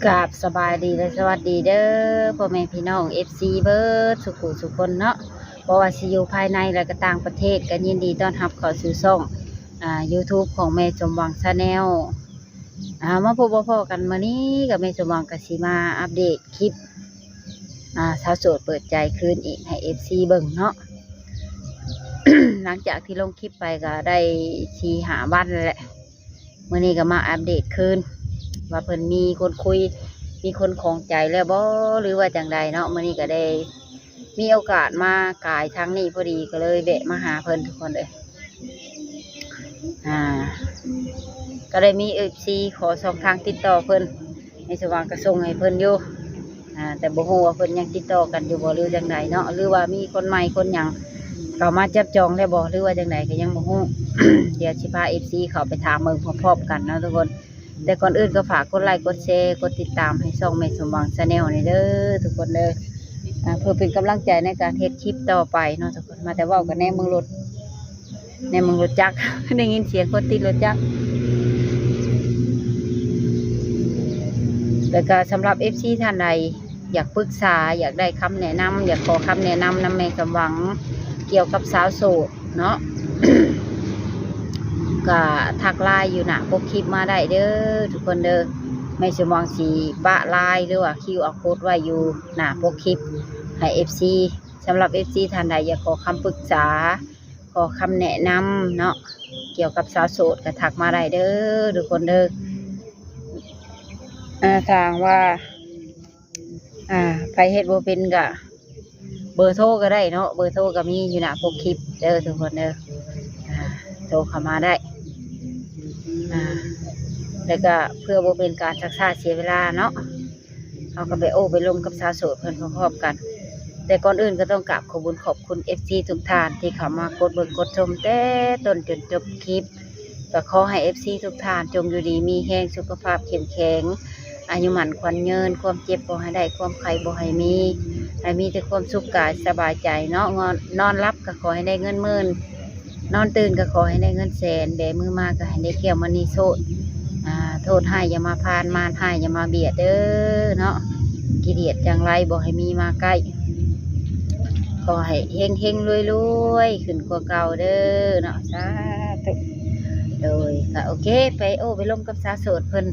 ກາບສະບາຍດີ ແລະ ສະຫວັດດີເດີ ພໍ່ແມ່ພີ່ນ້ອງ ເອັຟຊີ ເບິດສູ່ຜູ້ສູ່ຄົນເນາະ, ບໍ່ວ່າຊິຢູ່ພາຍໃນ ແລະ ກໍຕ່າງປະເທດ ກໍຍິນດີຕ້ອນຮັບເຂົ້າສູ່ຊ່ອງ ອ່າ ຢູທູບ ຂອງແມ່ສົມຫວັງ Channel. ອ່າ ມາພົບມາພໍ້ກັນມື້ນີ້ ກັບແມ່ສົມຫວັງ ກໍຊິມາອັບເດດຄລິບ ອ່າ ສາວໂສດເປີດໃຈຄືນອີກໃຫ້ ເອັຟຊີ ເບິ່ງເນາະ. ຫຼັງຈາກທີ່ລົງຄລິບໄປກໍໄດ້ສີ່ຫ້າວັນແລ້ວແຫຼະ, ມື້ນີ້ກໍມາອັບເດດຄືນ ວ່າເພິ່ນມີຄົນຄຸຍ ມີຄົນຂອງໃຈແລ້ວບໍ່ ຫຼືວ່າຈັ່ງໃດເນາະ. ມື້ນີ້ກໍໄດ້ມີໂອກາດມາກາຍທາງນີ້ພໍດີ ກໍເລີຍແວະມາຫາເພິ່ນ ທຸກຄົນເອີຍ. ອ່າ ກໍໄດ້ມີ ເອັຟຊີ ຂໍຊ່ອງທາງຕິດຕໍ່ເພິ່ນ ໃນສະຫວ່າງກໍສົ່ງໃຫ້ເພິ່ນຢູ່ ອ່າ ແຕ່ບໍ່ຮູ້ວ່າເພິ່ນຍັງຕິດຕໍ່ກັນຢູ່ບໍ່ ຫຼືຈັ່ງໃດເນາະ ຫຼືວ່າມີຄົນໃໝ່ຄົນຫຍັງເຂົ້າມາຈັບຈອງແລ້ວບໍ່ ຫຼືວ່າຈັ່ງໃດກໍຍັງບໍ່ຮູ້. ດຽວຊິພາ ເອັຟຊີ ເຂົ້າໄປຖາມເບິ່ງພ້ອມໆກັນເນາະທຸກຄົນ. ແຕ່ກ່ອນອື່ນກໍຝາກກົດໄລ ກົດແຊ ກົດຕິດຕາມໃຫ້ຊ່ອງແມ່ສົມຫວັງ Channel ນີ້ເດີທຸກຄົນເດີ ອ່າ ເພື່ອເປັນກຳລັງໃຈໃນການເຮັດຄລິບຕໍ່ໄປເນາະທຸກຄົນ. ມາແຕ່ເວົ້າກັນແນມເບິ່ງລົດ ແນມເບິ່ງລົດຈັກ ໄດ້ຍິນສຽງຄົນຕິດລົດຈັກ. ແລ້ວກໍສຳລັບ ເອັຟຊີ ທ່ານໃດ ຢາກປຶກສາ ຢາກໄດ້ຄຳແນະນຳ ຢາກຂໍຄຳແນະນຳນຳແມ່ສົມຫວັງ ກ່ຽວກັບສາວໂສດເນາະ ກໍທັກ LINE ຢູ່ໜ້າປົກຄລິບມາໄດ້ເດີທຸກຄົນເດີ. ແມ່ສົມຫວັງຊິປະ LINE ຫຼືວ່າ ຄິວອາໂຄດ ໄວ້ຢູ່ໜ້າປົກຄລິບໃຫ້ ເອັຟຊີ. ສຳລັບ ເອັຟຊີ ທ່ານໃດຢາກຂໍຄຳປຶກສາ ຂໍຄຳແນະນຳເນາະ ກ່ຽວກັບສາວໂສດ ກໍທັກມາໄດ້ເດີທຸກຄົນເດີ. ອ່າ ຖ້າຫາກວ່າ ອ່າ ໃຜເຮັດບໍ່ເປັນກໍເບີໂທກໍໄດ້ເນາະ, ເບີໂທກໍມີຢູ່ໜ້າປົກຄລິບເດີທຸກຄົນເດີ. ອ່າ ໂທເຂົ້າມາໄດ້ ອ່າ ແລ້ວກໍເພື່ອບໍ່ເປັນການຊັກຊ້າເສຍເວລາເນາະ ເຮົາກໍໄປໂອ້ໄປລົມກັບສາວໂສດເພິ່ນພ້ອມໆກັນ. ແຕ່ກ່ອນອື່ນກໍຕ້ອງກາບຂອບບຸນຂອບຄຸນ ເອັຟຊີ ທຸກທ່ານທີ່ເຂົ້າມາກົດເບິ່ງກົດຊົມແຕ່ຕົ້ນຈົນຈົບຄລິບ. ກໍຂໍໃຫ້ ເອັຟຊີ ທຸກທ່ານຈົ່ງຢູ່ດີມີແຮງ ສຸຂະພາບເຂັ້ມແຂງ ອາຍຸໝັ້ນຂວັນຍືນ ຄວາມເຈັບບໍ່ໃຫ້ໄດ້ ຄວາມໄຂ້ບໍ່ໃຫ້ມີ ໃຫ້ມີແຕ່ຄວາມສຸກກາຍສະບາຍໃຈເນາະ. ນອນ ນອນຫຼັບກໍຂໍໃຫ້ໄດ້ເງິນໝື່ນ ນອນຕື່ນກໍຂໍໃຫ້ໄດ້ເງິນແສນ ແບມືມາກໍໃຫ້ໄດ້ແກ້ວມະນີໂຊດ. ອ່າ ໂທດຮ້າຍຢ່າມາຜ່ານ ມານຮ້າຍຢ່າມາບຽດເດີເນາະ. ກິລຽດຈັງໄລບໍ່ໃຫ້ມີມາໃກ້ ຂໍໃຫ້ເຮັງໆລວຍໆຂຶ້ນກວ່າເກົ່າເດີເນາະ ສາທຸ. ໂດຍ ກໍໂອເຄ ໄປໂອ້ໄປລົມກັບສາວໂສດເພິ່ນ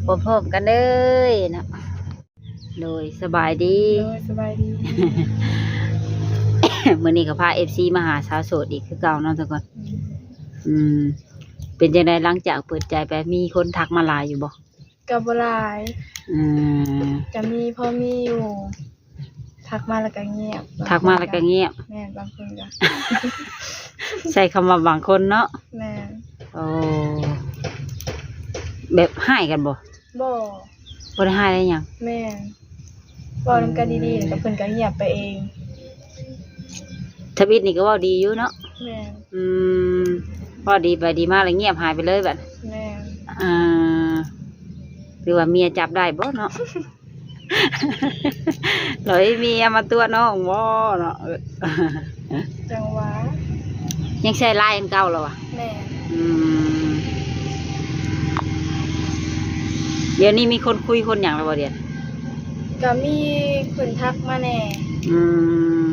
ພ້ອມໆກັນເລີຍເນາະ. ໂດຍ ສະບາຍດີ. ໂດຍ ສະບາຍດີ. ມື້ນີ້ກໍພາ ເອັຟຊີ ມາຫາສາວໂສດອີກຄືເກົ່າເນາະທຸກຄົນ. ອືມ ເປັນຈັ່ງໃດ ຫຼັງຈາກເປີດໃຈໄປ ມີຄົນທັກມາຫຼາຍຢູ່ບໍ່? ກໍບໍ່ຫຼາຍ. ອືມ ກໍມີ ພໍມີຢູ່ ທັກມາແລ້ວກໍງຽບ ທັກມາແລ້ວກໍງຽບ. ແມ່ນ ບາງຄົນກໍ ໃຊ້ຄຳວ່າບາງຄົນເນາະ. ແມ່ນ. ໂອ້ ແບບຮ້າຍກັນບໍ່? ບໍ່ ບໍ່ໄດ້ຮ້າຍໄດ້ຫຍັງ. ແມ່ນ ເວົ້ານຳກັນດີໆ ແລ້ວກໍເພິ່ນກໍງຽບໄປເອງ. ທຳອິດນີ້ກໍເວົ້າດີຢູ່ເນາະ. ແມ່ນ. ອືມ ເວົ້າດີໄປດີມາແລ້ວງຽບຫາຍໄປເລີຍບັດ. ແມ່ນ. ອ່າ ຫຼືວ່າເມຍຈັບໄດ້ບໍ່ເນາະ? ລອຍເມຍມາຕົວະນ້ອງບໍ່ເນາະ? ເອີ ຈັ່ງຫວາ ຍັງໃຊ້ LINE ອັນເກົ່າລະຫວາ? ແມ່ນ. ອືມ ດຽວນີ້ມີຄົນຄຸຍຄົນຫຍັງລະບໍ່ດຽວ? ກໍມີເພິ່ນທັກມາແດ່. ອືມ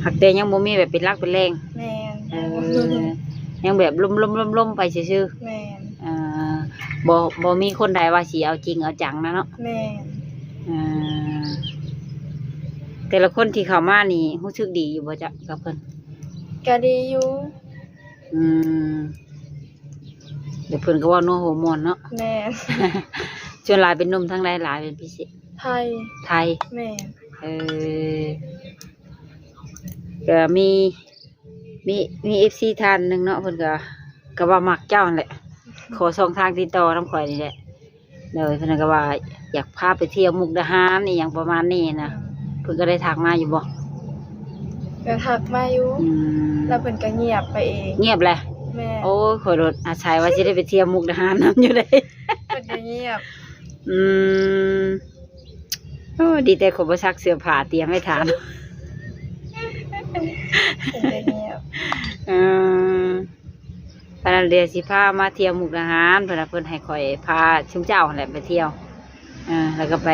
ຫາກແຕ່ຍັງບໍ່ມີແບບເປັນຫຼັກເປັນແຫຼ່ງ. ແມ່ນ. ເອີ ຍັງແບບລົມໆໆໆໄປຊື່ໆ. ແມ່ນ. ອ່າ ບໍ່ ບໍ່ມີຄົນໃດວ່າຊິເອົາຈິງເອົາຈັງນະເນາະ. ແມ່ນ. ອ່າ ແຕ່ລະຄົນທີ່ເຂົ້າມານີ້ຮູ້ສຶກດີຢູ່ບໍ່ຈະກັບເພິ່ນ? ກະດີຢູ່. ອືມ ແລ້ວເພິ່ນກໍເວົ້ານົວຫົວມ່ວນເນາະ. ແມ່ນ. ສ່ວນຫຼາຍເປັນໜຸ່ມທາງໃດຫຼາຍເປັນພິເສດ? ໄທ. ໄທ. ແມ່ນ. ເອີ ກໍມີ ມີ ມີ ເອັຟຊີ ທ່ານໜຶ່ງເນາະ ເພິ່ນກໍ ກໍວ່າມັກເຈົ້າຫັ້ນແຫຼະ ຂໍຊ່ອງທາງຕິດຕໍ່ນຳຂ້ອຍນີ້ແຫຼະ. ໂດຍ ເພິ່ນກໍວ່າຢາກພາໄປທ່ຽວມຸກດາຫານອີ່ຫຍັງປະມານນີ້ນະ. ເພິ່ນກໍໄດ້ທັກມາຢູ່ບໍ່? ກໍທັກມາຢູ່. ອືມ ແລ້ວເພິ່ນກໍງຽບໄປເອງ. ງຽບແຫຼະ. ແມ່ນ. ໂອ້ຍ ຂ້ອຍໂລດອາໄສວ່າຊິໄດ້ໄປທ່ຽວມຸກດາຫານນຳຢູ່ເດ້. ເພິ່ນກໍງຽບ. ອືມ ໂອ້ ດີແຕ່ຂ້ອຍບໍ່ຊັກເສື້ອຜ້າຕຽມໄວ້ຖ້າ. ເພິ່ນກໍງຽບ. ເອີ ປານນັ້ນດຽວຊິພາມາທ່ຽວມຸກດາຫານ ເພິ່ນວ່າເພິ່ນໃຫ້ຂ້ອຍພາຊຸມເຈົ້າຫັ້ນແຫຼະໄປທ່ຽວ ເອີ ແລ້ວກໍໄປ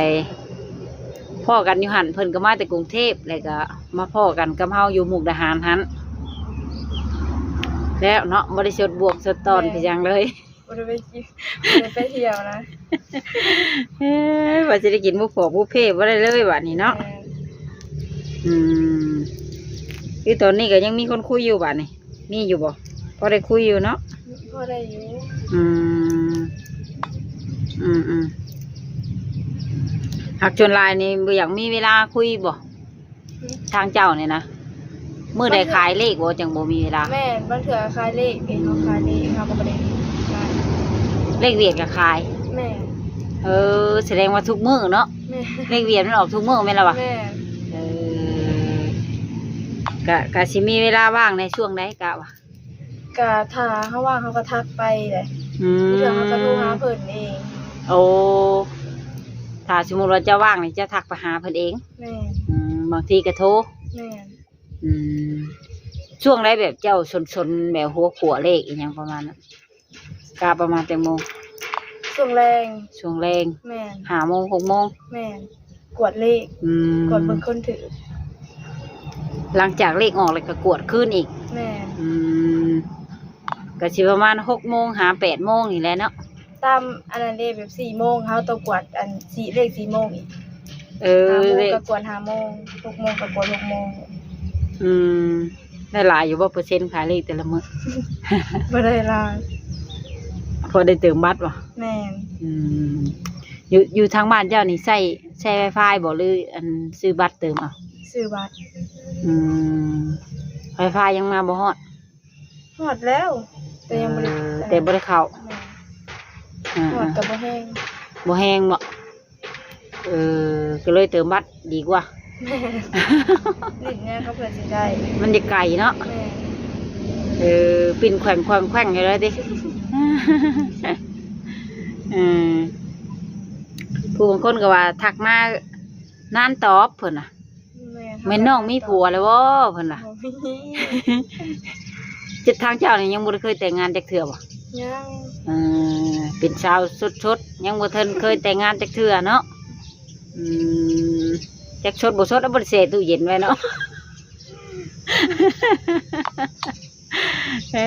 ພໍ້ກັນຢູ່ຫັ້ນ ເພິ່ນກໍມາແຕ່ກຸງເທບ ແລ້ວກໍມາພໍ້ກັນກັບເຮົາຢູ່ມຸກດາຫານຫັ້ນແລ້ວເນາະ ບໍ່ໄດ້ສົດບ່ວງສົດຕອນ ແມ່ນ ຄືຫຍັງເລີຍ. ບໍ່ໄດ້ໄປ ບໍ່ໄດ້ໄປທ່ຽວນະ ເອີ ວ່າຊິໄດ້ກິນບຸບຜອກບຸບເພບໍ່ໄດ້ເລີຍບາດນີ້ເນາະ ແມ່ນ ອືມ ຄືຕອນນີ້ກໍຍັງມີຄົນຄຸຍຢູ່ບາດນີ້ ມີຢູ່ບໍ່? ພໍໄດ້ຄຸຍຢູ່ເນາະ ພໍໄດ້ຢູ່ ອືມ ອືມໆ ຫາກສ່ວນຫຼາຍນີ້ບໍ່ຢາກມີເວລາຄຸຍບໍ່? ທາງເຈົ້ານີ້ນະ ມື້ໃດຂາຍເລກບໍ່ ຈັ່ງບໍ່ມີເວລາ? ແມ່ນ ບາງເທື່ອຂາຍເລກເດ້ ເຮົາຂາຍເລກ ເຮົາກໍບໍ່ໄດ້ຂາຍ ເລກວຽດກໍຂາຍ ແມ່ນ ເອີ ສະແດງວ່າທຸກມື້ເນາະ ແມ່ນ ເລກວຽດມັນອອກທຸກມື້ແມ່ນລະວະ? ແມ່ນ ເອີ ກະ ກະຊິມີເວລາວ່າງໃນຊ່ວງໃດກະວ່າ? ກະຖ້າເຮົາວ່າງເຮົາກໍທັກໄປແຫຼະ ອືມ ບາງເທື່ອເຮົາກໍໂທຫາເພິ່ນເອງ ໂອ້ ຖ້າສົມມຸດວ່າເຈົ້າວ່າງນີ້ເຈົ້າທັກໄປຫາເພິ່ນເອງ? ແມ່ນ ອືມ ບາງທີກໍໂທ ແມ່ນ ອືມ ຊ່ວງໃດແບບເຈົ້າສົນໆ ແບບຫົວຂົວເລກອີ່ຫຍັງປະມານນັ້ນ ກະປະມານຈັກໂມງ? ຊ່ວງແລງ ຊ່ວງແລງ ແມ່ນ ຫ້າໂມງ ຫົກໂມງ ແມ່ນ ກວດເລກ ອືມ ກວດເບິ່ງຄົນຖືກ ຫຼັງຈາກເລກອອກແລ້ວກໍກວດຄືນອີກ ແມ່ນ ອືມ ກໍຊິປະມານຫົກໂມງຫາແປດໂມງນີ້ແຫຼະເນາະ ຕາມອັນນັ້ນເດ້ ແບບສີ່ໂມງເຮົາຕ້ອງກວດອັນສີ່ ເລກສີ່ໂມງອີກ ເອີ ຫ້າໂມງກໍກວດຫ້າໂມງ ຫົກໂມງກໍກວດຫົກໂມງ ອືມ ໄດ້ຫຼາຍຢູ່ບໍ່ ເປີເຊັນຂາຍເລກແຕ່ລະມື້? ບໍ່ໄດ້ຫຼາຍ ພໍໄດ້ເຕີມບັດບໍ່? ແມ່ນ ອືມ ຢູ່ ຢູ່ທາງບ້ານເຈົ້ານີ້ໃຊ້ ໃຊ້ໄວຟາຍບໍ່ ຫຼື ອັນ ຊື້ບັດເຕີມເອົາ? ຊື້ບັດ ອືມ ໄວຟາຍຍັງມາບໍ່ຮອດ? ຮອດແລ້ວ ແຕ່ຍັງບໍ່ໄດ້ ເອີ ແຕ່ບໍ່ໄດ້ເຂົ້າ ແມ່ນ ອ່າ ຮອດກໍບໍ່ແຮງ ບໍ່ແຮງບໍ່? ເອີ ກໍເລີຍເຕີມບັດດີກວ່າ ແມ່ນ ຫຼິ້ນແນວກໍເພື່ອຊິໄດ້ ມັນຈະໄກເນາະ ແມ່ນ ເອີ ປິ່ນແຂວ່ງໆໆຢູ່ແລ້ວຕິ ເອີ ຜູ້ບາງຄົນກໍວ່າທັກມານານຕອບ ເພິ່ນນະ ແມ່ນ ແມ່ນນ້ອງມີຜົວແລ້ວບໍ່ ເພິ່ນວ່າ ບໍ່ມີ ເຈັດ ທາງເຈົ້ານີ້ຍັງບໍ່ໄດ້ເຄີຍແຕ່ງງານຈັກເທື່ອບໍ່? ຍັງ ເອີ ເປັນສາວສົດໆ ຍັງບໍ່ທັນເຄີຍແຕ່ງງານຈັກເທື່ອເນາະ ອືມ ຈັກສົດບໍ່ສົດ ເອົາ ບໍ່ໄດ້ແຊ່ຕູ້ເຢັນໄວ້ເນາະ ເອີ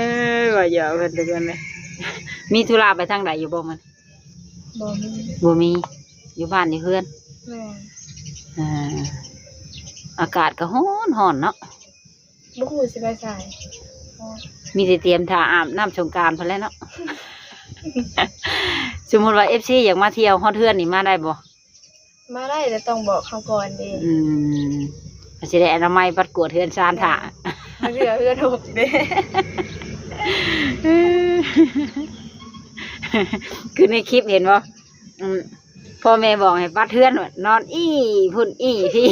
ວ່າຢອກເພິ່ນທຸກຄົນເລີຍ ມີທຸລະໄປທາງໃດຢູ່ບໍ່ມື້ນີ້? ບໍ່ມີ ບໍ່ມີ ຢູ່ບ້ານຢູ່ເຮືອນ ແມ່ນ ອ່າ ອາກາດກໍຮ້ອນໆເນາະ ບໍ່ຮູ້ຊິໄປໃສ ມີແຕ່ຕຽມຖ້າອາບນ້ຳສົງການພຸ້ນແຫຼະເນາະ ສົມມຸດວ່າເອັຟຊີຢາກມາທ່ຽວຮອດເຮືອນນີ້ມາໄດ້ບໍ່? ມາໄດ້ ແຕ່ຕ້ອງບອກເຮົາກ່ອນເດ້ ອືມ ກໍຊິໄດ້ອະນາໄມບັດກວດເຮືອນຊານຖ້າ ແມ່ນ ເຮືອນ ເຮືອນຫົກເດ້ ຄືໃນຄລິບເຫັນບໍ່? ອືມ ພໍ່ແມ່ບອກໃຫ້ປັດເຮືອນ ນອນອີ່ພຸ້ນອີ່ພີ້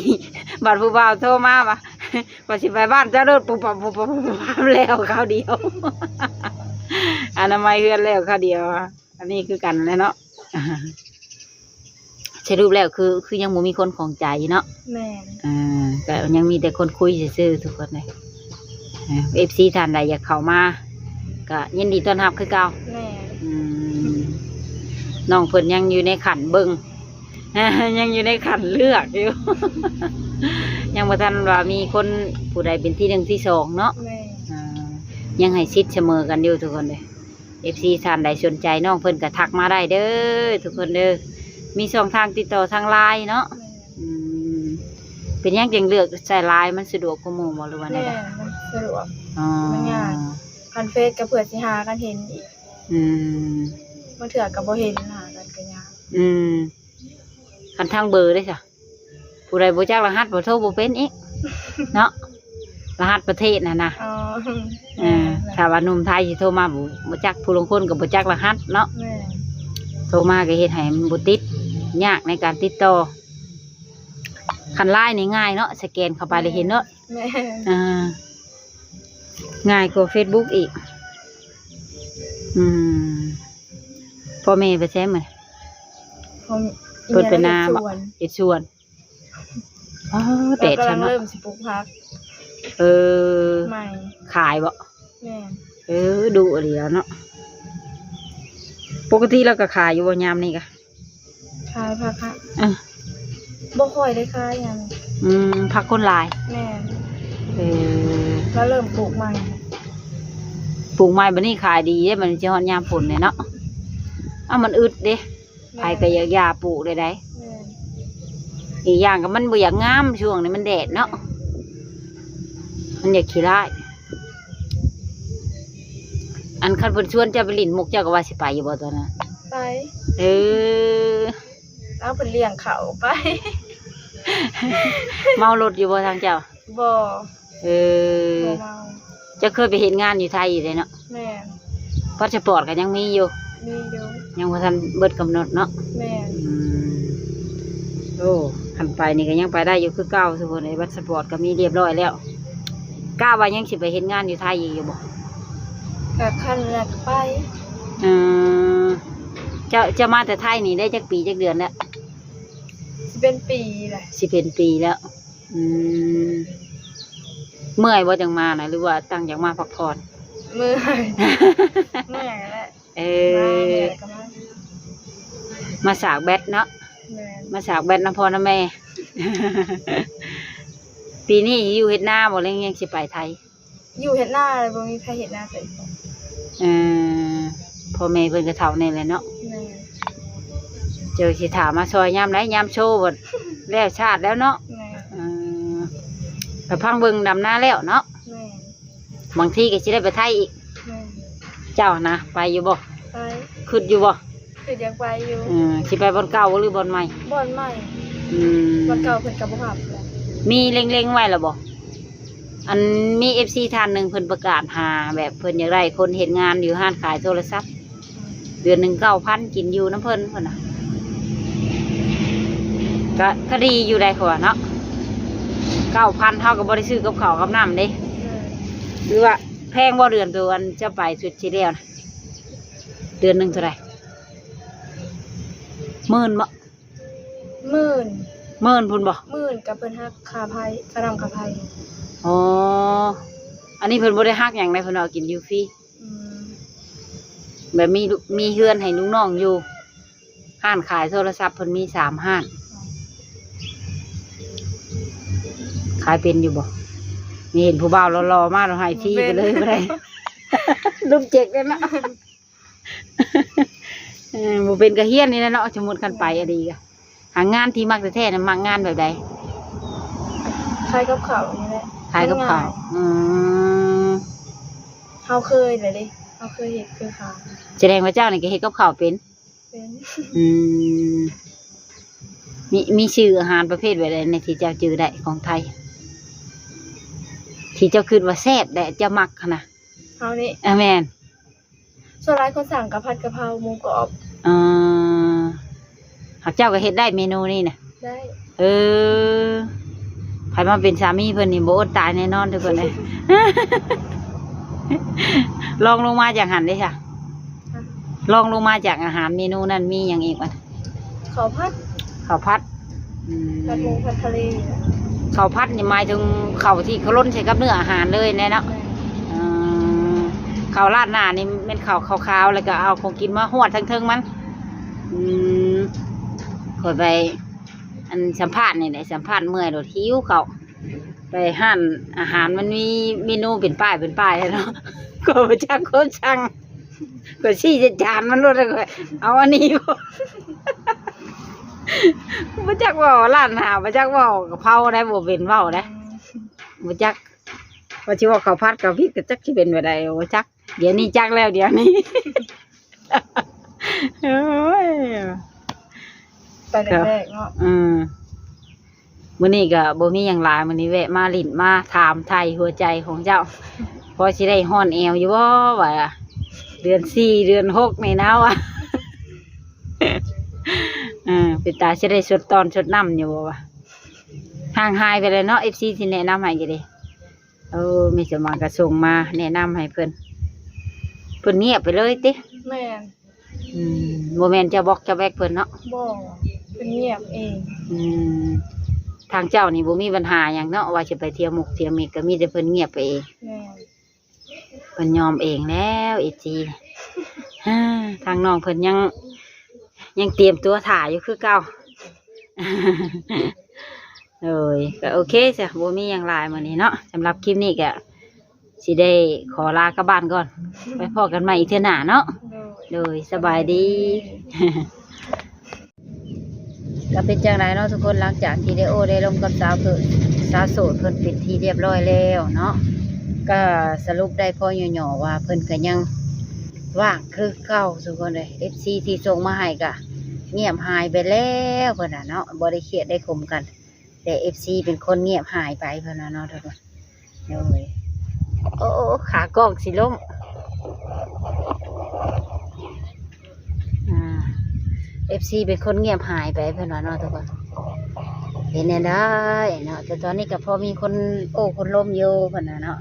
ບັດຜູ້ບ່າວໂທມາວ່າ ວ່າຊິໄປບ້ານເຈົ້າໂລດ ປຸບປັບ ປຸບປັບ ປຸບປັບ ແລ້ວຄາວດຽວ ອະນາໄມເຮືອນແລ້ວຄາວດຽວ ອັນນີ້ຄືກັນແຫຼະເນາະ ສະຫຼຸບແລ້ວຄື ຄືຍັງບໍ່ມີຄົນຂອງໃຈເນາະ ແມ່ນ ອ່າ ກໍຍັງມີແຕ່ຄົນຄຸຍຊື່ໆ ທຸກຄົນເລີຍ ເອີ ເອັຟຊີທ່ານໃດຢາກເຂົ້າມາ ກໍຍິນດີຕ້ອນຮັບຄືເກົ່າ ແມ່ນ ອືມ ນ້ອງເພິ່ນຍັງຢູ່ໃນຂັ້ນເບິ່ງ ຍັງຢູ່ໃນຂັ້ນເລືອກຢູ່ ຍັງບໍ່ທັນວ່າມີຄົນຜູ້ໃດເປັນທີໜຶ່ງທີສອງເນາະ ແມ່ນ ອ່າ ຍັງໃຫ້ສິດສະເໝີກັນຢູ່ທຸກຄົນເລີຍ ເອັຟຊີທ່ານໃດສົນໃຈນ້ອງເພິ່ນກໍທັກມາໄດ້ເດີທຸກຄົນເດີ ມີຊ່ອງທາງຕິດຕໍ່ທາງ LINE ເນາະ ແມ່ນ ອືມ ເປັນຫຍັງຈຶ່ງເລືອກໃຊ້ LINE ມັນສະດວກກວ່າໝູ່ບໍ່ ຫຼືວ່າແນວໃດ? ແມ່ນ ມັນສະດວກ ອໍ ມັນງ່າຍ ຄັນເຟສກໍເພື່ອຊິຫາກັນເຫັນອີກ ອືມ ບາງເທື່ອກໍບໍ່ເຫັນ ຫາກັນກໍຍາກ ອືມ ຄັນທາງເບີເດ້ຊະ? ຜູ້ໃດບໍ່ຈັກລະຫັດບໍ່ໂທບໍ່ເປັນອີກເນາະ ລະຫັດປະເທດຫັ້ນນະ ອໍ ເອີ ແມ່ນ ຖ້າວ່າໜຸ່ມໄທຊິໂທມາບໍ່ ບໍ່ຈັກ ຜູ້ລາງຄົນກໍບໍ່ຈັກລະຫັດເນາະ ແມ່ນ ໂທມາກໍເຮັດໃຫ້ມັນບໍ່ຕິດ ຍາກໃນການຕິດຕໍ່ ຄັນ LINE ນີ້ງ່າຍເນາະ ສະແກນເຂົ້າໄປແລ້ວເຫັນເນາະ ແມ່ນ ອ່າ ງ່າຍກວ່າເຟສບຸກອີກ ອືມ ພໍ່ແມ່ໄປໃສມື້ນີ້? ເພິ່ນໄປນາບໍ່? ເຮັດສວນ ອໍ ແດດ ກຳລັງເລີ່ມຊິປູກຜັກ ເອີ ໃໝ່ ຂາຍບໍ່? ແມ່ນ ເອີ ດຸອີ່ຫຼີເນາະ. ປົກກະຕິລາວກໍຂາຍຢູ່ບໍ່ຍາມນີ້ກະ? ຂາຍຜັກຫະ? ເອີ ບໍ່ຄ່ອຍໄດ້ຂາຍຫຍັງ. ອືມ ຜັກຄົນຫຼາຍ. ແມ່ນ. ເອີ ລາວເລີ່ມປູກໃໝ່. ປູກໃໝ່ບັດນີ້ຂາຍດີເດ້ ບັດນີ້ຊິຮອດຍາມຝົນແລ້ວເນາະ. ເອົ້າ ມັນອຶດເດ້. ແມ່ນ. ໃຜກໍຢາກຢາປູກໄດ້ໃດ. ແມ່ນ. ອີກຢ່າງກໍມັນບໍ່ຢາກງາມ ຊ່ວງນີ້ມັນແດດເນາະ. ມັນຢາກຂີ້ຮ້າຍ. ອັນຄັນເພິ່ນຊວນເຈົ້າໄປຫຼິ້ນມຸກ ເຈົ້າກໍວ່າຊິໄປຢູ່ບໍ່ຕອນນັ້ນ? ໄປ. ເອີ ເອົາ ເພິ່ນລ້ຽງເຂົ້າໄປ. ເມົາລົດຢູ່ບໍ່ທາງເຈົ້າ? ບໍ່. ເອີ ບໍ່ເມົາ. ເຈົ້າເຄີຍໄປເຮັດງານຢູ່ໄທຢູ່ເດ້ເນາະ? ແມ່ນ. ພາສະປອດກໍຍັງມີຢູ່? ມີຢູ່. ຍັງບໍ່ທັນເບິດກຳນົດເນາະ? ແມ່ນ. ອືມ ໂອ້ ຄັນໄປນີ້ກໍຍັງໄປໄດ້ຢູ່ຄືເກົ່າ ທຸກຄົນເອີຍ. ພາສະປອດກໍມີລຽບຮ້ອຍແລ້ວ. ກະວ່າຍັງຊິໄປເຮັດງານຢູ່ໄທອີກຢູ່ບໍ່? ກະຄັນແລ້ວກໍໄປ. ເອີ ເຈົ້າ ເຈົ້າມາແຕ່ໄທນີ້ໄດ້ຈັກປີຈັກເດືອນແລ້ວ? ຊິເປັນປີແຫຼະ. ຊິເປັນປີແລ້ວ. ອືມ ເມື່ອຍບໍ່ຈັ່ງມານະ ຫຼືວ່າຕັ້ງໃຈມາພັກຜ່ອນ? ເມື່ອຍ ເມື່ອຍແຫຼະ. ເອີ ມາເມື່ອຍກໍມາ ມາສາກແບັດເນາະ. ແມ່ນ. ມາສາກແບັດນຳພໍ່ນຳແມ່. ປີນີ້ຢູ່ເຮັດນາບໍ່ ຫຼືຍັງຊິໄປໄທ? ຢູ່ເຮັດນາແລ້ວ ບໍ່ມີໃຜເຮັດນາໃສ່. ເອີ ພໍ່ແມ່ເພິ່ນກໍເຖົ້າແດ່ແຫຼະເນາະ. ແມ່ນ. ເຈົ້າຊິຖ້າມາຊ່ອຍຍາມໃດ? ຍາມໂຊບັດແລ້ວຊາດແລ້ວເນາະ. ແມ່ນ. ເອີ ກໍພັງເບິ່ງດຳນາແລ້ວເນາະ. ແມ່ນ. ບາງທີກໍຊິໄດ້ໄປໄທອີກ. ແມ່ນ. ເຈົ້ານະ ໄປຢູ່ບໍ່? ໄປ. ຄິດຢູ່ບໍ່? ຄືຢາກໄປຢູ່. ເອີ ຊິໄປບ່ອນເກົ່າ ຫຼືບ່ອນໃໝ່? ບ່ອນໃໝ່. ອືມ ບ່ອນເກົ່າເພິ່ນກໍບໍ່ຮັບແຫຼະ. ມີເລັງໆໄວ້ແລ້ວບໍ່? ອັນ ມີເອັຟຊີທ່ານໜຶ່ງເພິ່ນປະກາດຫາ ແບບເພິ່ນຢາກໄດ້ຄົນເຮັດງານຢູ່ຮ້ານຂາຍໂທລະສັບ ເດືອນໜຶ່ງເກົ້າພັນ ກິນຢູ່ນຳເພິ່ນ ເພິ່ນນະ. ກະ ກະດີຢູ່ໃດ໋ ເຂົາວ່າເນາະ. ເກົ້າພັນ ເຮົາກໍບໍ່ໄດ້ຊື້ກັບເຂົ້າກັບນ້ຳເດ້. ເອີ ຫຼືວ່າແພງບໍ່ເດືອນໂຕ ອັນຈະໄປຊຸດທີ່ແລ້ວນະ? ເດືອນໜຶ່ງເທົ່າໃດ? ໝື່ນບໍ່? ໝື່ນ. ໝື່ນພຸ້ນບໍ່? ໝື່ນ ກໍເພິ່ນຫັກຄ່າໄຟ ຄ່ານ້ຳຄ່າໄຟ. ອໍ ອັນນີ້ເພິ່ນບໍ່ໄດ້ຫັກຫຍັງໃດ ເພິ່ນເອົາກິນຢູ່ຟຣີ. ອືມ ແບບມີ ມີເຮືອນໃຫ້ລູກນ້ອງຢູ່. ຮ້ານຂາຍໂທລະສັບເພິ່ນມີສາມຮ້ານ. ຂາຍເປັນຢູ່ບໍ່? ນີ້ເຫັນຜູ້ບ່າວຫຼໍ່ໆມາ ເຮົາໃຫ້ຟຣີໄປເລີຍ ບໍ່ໄດ້. ລຸມເຈັກແລ້ວເນາະ. ເອີ ບໍ່ເປັນກະຮຽນນີ້ແຫຼະເນາະ. ສົມມຸດຄັນໄປອີ່ຫຼີກະ ຫາງານທີ່ມັກແທ້ໆນະ ມັກງານແບບໃດ? ຂາຍກັບເຂົ້ານີ້ແຫຼະ. ຂາຍກັບເຂົ້າ. ມັນງ່າຍ. ອືມ ເຮົາເຄີຍແລ້ວເດ້ ເຮົາເຄີຍເຮັດເຄີຍຂາຍ. ສະແດງວ່າເຈົ້ານີ້ກໍເຮັດກັບເຂົ້າເປັນ? ເປັນ. ອືມ ມີ ມີຊື່ອາຫານປະເພດແບບໃດແດ່ທີ່ເຈົ້າຈື່ໄດ້ຂອງໄທ ທີ່ເຈົ້າຄິດວ່າແຊບແດ່ ເຈົ້າມັກຫັ້ນນະ? ເຮົານີ້? ເອີ ແມ່ນ. ສ່ວນຫຼາຍຄົນສັ່ງກະພັດກະເພົາ ໝູກອບ. ອໍ ຫາກເຈົ້າກໍເຮັດໄດ້ເມນູນີ້ນະ? ໄດ້. ເອີ ໃຜມາເປັນສາມີເພິ່ນນີ້ບໍ່ອົດຕາຍແນ່ນອນ ທຸກຄົນເອີຍ. ລອງລົງມາຈາກຫັ້ນເດ້ຊະ? ຮະ? ລອງລົງມາຈາກອາຫານເມນູນັ້ນມີຫຍັງອີກວະ? ເຂົ້າຜັດ. ເຂົ້າຜັດ. ອືມ ຜັດໝູ ຜັດທະເລ. ເຂົ້າຜັດນີ້ໝາຍເຖິງເຂົ້າທີ່ເຂົາລົນໃສ່ກັບເນື້ອອາຫານເລີຍແນ່ເນາະ. ແມ່ນ. ເອີ ເຂົ້າລາດໜ້ານີ້ແມ່ນເຂົ້າຂາວໆ ແລ້ວກໍເອົາຂອງກິນມາຮວດທາງເທິງມັນ. ອືມ ຂ້ອຍໄປ ອັນ ສຳພາດນີ້ແຫຼະ ສຳພາດເມື່ອຍໂລດ ຫິວເຂົ້າ. ໄປຮ້ານອາຫານມັນມີເມນູເປັນປ້າຍເປັນປ້າຍເນາະ. ຂ້ອຍບໍ່ຈັກຄວາມສັ່ງ ຂ້ອຍຊີ້ໃສ່ຈານມັນໂລດ ແລ້ວຂ້ອຍເອົາອັນນີ້ບໍ່ ບໍ່ຈັກເວົ້າ ຮ້ານຫາ ບໍ່ຈັກເວົ້າກະເພົາໄດ໋ ບໍ່ເປັນເວົ້າໄດ໋. ບໍ່ຈັກ ວ່າຊິເວົ້າເຂົ້າຜັດເຂົ້າຜິດ ກໍຈັກຊິເປັນແບບໃດ ບໍ່ຈັກ. ດຽວນີ້ຈັກແລ້ວ ດຽວນີ້. ໂອ້ຍ ໄປແລກໆເນາະ. ເອີ ມື້ນີ້ກໍບໍ່ມີຫຍັງຫຼາຍ ມື້ນີ້ແວະມາຫຼິ້ນ ມາຖາມໄຖ່ຫົວໃຈຂອງເຈົ້າ ພໍຊິໄດ້ຮ້ອນແອວຢູ່ບໍ່ ວ່າເດືອນສີ່ ເດືອນຫົກນີ້ນະ ວ່າ ເອີ ເປັນຕາຊິໄດ້ສົດຕອນສົດນ້ຳຢູ່ບໍ່ ວ່າ ຫ່າງຫາຍໄປແລ້ວເນາະ ເອັຟຊີ ທີ່ແນະນຳໃຫ້ຢູ່ເດ້. ເອີ ມີສະໝັກກະສົ່ງມາແນະນຳໃຫ້ເພິ່ນ ເພິ່ນງຽບໄປເລີຍຕິ? ແມ່ນ. ອືມ ບໍ່ແມ່ນເຈົ້າບລັອກເຈົ້າແບັກເພິ່ນເນາະ? ບໍ່ ເພິ່ນງຽບເອງ. ອືມ ທາງເຈົ້ານີ້ບໍ່ມີບັນຫາຫຍັງເນາະ ວ່າຊິໄປທ່ຽວໝົກທ່ຽວເມັກ ກໍມີແຕ່ເພິ່ນງຽບໄປເອງ. ແມ່ນ. ພິ່ນຍອມເອງແລ້ວ ເອັຟຊີ ທາງນ້ອງເພິ່ນຍັງ ຍັງຕຽມຕົວຖ້າຢູ່ຄືເກົ່າ. ໂດຍ ກໍໂອເຄຊະ ບໍ່ມີຫຍັງຫຼາຍມື້ນີ້ເນາະ. ສຳລັບຄລິບນີ້ກໍຊິໄດ້ຂໍລາກັບບ້ານກ່ອນ ໄປພໍ້ກັນໃໝ່ອີກເທື່ອໜ້າເນາະ. ໂດຍ ສະບາຍດີ. ກໍເປັນຈັ່ງໃດເນາະທຸກຄົນ ຫຼັງຈາກທີ່ໄດ້ໂອ້ໄດ້ລົມກັບສາວໂສດ ສາວໂສດເພິ່ນເປັນທີ່ຮຽບຮ້ອຍແລ້ວເນາະ ກໍສະຫຼຸບໄດ້ພໍຫຍໍ້ໆວ່າເພິ່ນກໍຍັງວ່າງຄືເກົ່າທຸກຄົນເອີຍ. ເອັຟຊີທີ່ສົ່ງມາໃຫ້ກໍງຽບຫາຍໄປແລ້ວ ເພິ່ນວ່າເນາະ ບໍ່ໄດ້ຄຽດໄດ້ຂົມກັນ ແຕ່ເອັຟຊີເປັນຄົນງຽບຫາຍໄປ ເພິ່ນວ່າເນາະທຸກຄົນ. ໂດຍ ໂອ້ ຂາກ້ອງຊິລົ້ມ ອາ ເອັຟຊີເປັນຄົນງຽບຫາຍໄປ ເພິ່ນວ່າເນາະທຸກຄົນ. ເປັນແນວໃດເນາະ ແຕ່ຕອນນີ້ກໍພໍມີຄົນໂອ້ຄົນລົມຢູ່ ເພິ່ນວ່າເນາະ.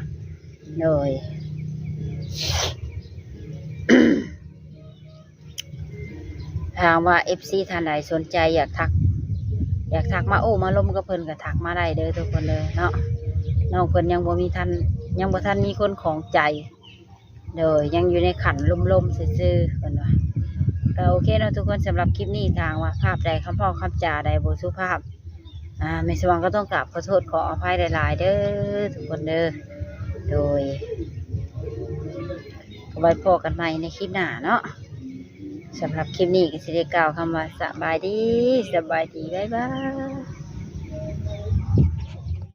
ໂດຍ ຖ້າຫາກວ່າເອັຟຊີທ່ານໃດສົນໃຈຢາກທັກ ຢາກທັກມາໂອ້ມາລົມກັບເພິ່ນກໍທັກມາໄດ້ເດີທຸກຄົນເດີເນາະ. ນ້ອງເພິ່ນຍັງບໍ່ມີທັນ ຍັງບໍ່ທັນມີຄົນຂອງໃຈ ໂດຍ ຍັງຢູ່ໃນຂັ້ນລົມໆຊື່ໆ ເພິ່ນວ່າ. ກໍໂອເຄເນາະທຸກຄົນ ສຳລັບຄລິບນີ້ ຖ້າຫາກວ່າພາບໃດ ຄຳເວົ້າຄຳຈາໃດບໍ່ສຸພາບ ອາ ແມ່ສະຫວ່າງກໍຕ້ອງກາບຂໍໂທດຂໍອະໄພຫຼາຍໆເດີທຸກຄົນເດີ. ໂດຍ ກໍໄວ້ພໍ້ກັນໃໝ່ໃນຄລິບໜ້າເນາະ. ສຳລັບຄລິບນີ້ກໍຊິໄດ້ກ່າວຄຳວ່າ ສະບາຍດີ ສະບາຍດີ ບາຍບາຍ.